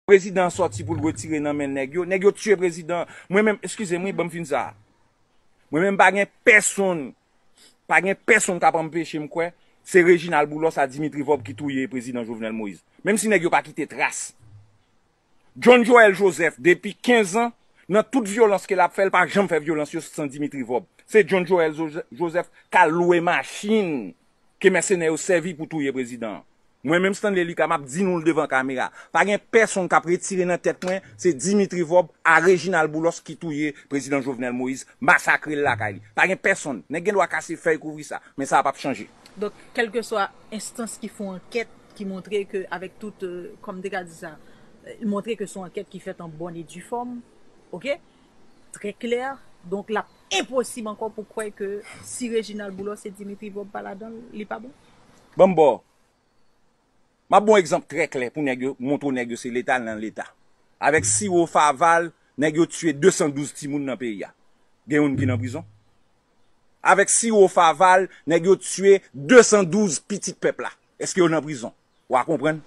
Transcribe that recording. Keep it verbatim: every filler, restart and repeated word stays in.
Prezidan an sòti pou l retire nan men nèg yo. Nèg yo tiye prezidan. Mwen menm, eskize m wi, ban m fin sa. Mwen menm pa gen pèsonn, pa gen pèsonn k ap anpeche m kwè se Reginald Boulos a Dimitri Vorbe ki touye prezidan Jovenel Moïse. Menm si nèg yo pa kite tras. John Joël Joseph, depi kenz an, nan tout vyolans ke l ap fè, l pa janm fè vyolans yo san Dimitri Vorbe. Se John Joël Joseph k al lwe machin ke mèsenè yo sèvi pou touye prezidan an. Mwen menm Stanley Lucas, m ap di nou l devan kamera. Pa gen pèsonn k ap retire nan tèt mwen, se Dimitri Vorbe a Reginald Boulos ki touye prezidan Jovenel Moïse, masakre l lakay li. Pa gen pèsonn. Nèg gen dwa kase fèy kouvri sa, men sa p ap chanje. Donk, kèlkeswa enstans ki fè yon ankèt ki montre ke, avèk tout, euh, kòm m te ka di sa, euh, montre ke se yon ankèt ki fèt an bòn e di fòm, oke? Trè klè. Donk, l ap enposib ankò pou kwè ke si Reginald Boulos e Dimitri Vorbe pa ladan l, li pa bon. Ban m ba w. M ap ba w egzanp trè klè pou nèg yo, montre w nèg yo se leta nan leta. Avèk siwo Faval, nèg yo tiye de san douz timoun nan peyi a. Gen youn ki nan prizon? Avèk siwo Faval, nèg yo tiye de san douz pitit pèp la. Èske yo nan prizon? W a konprann?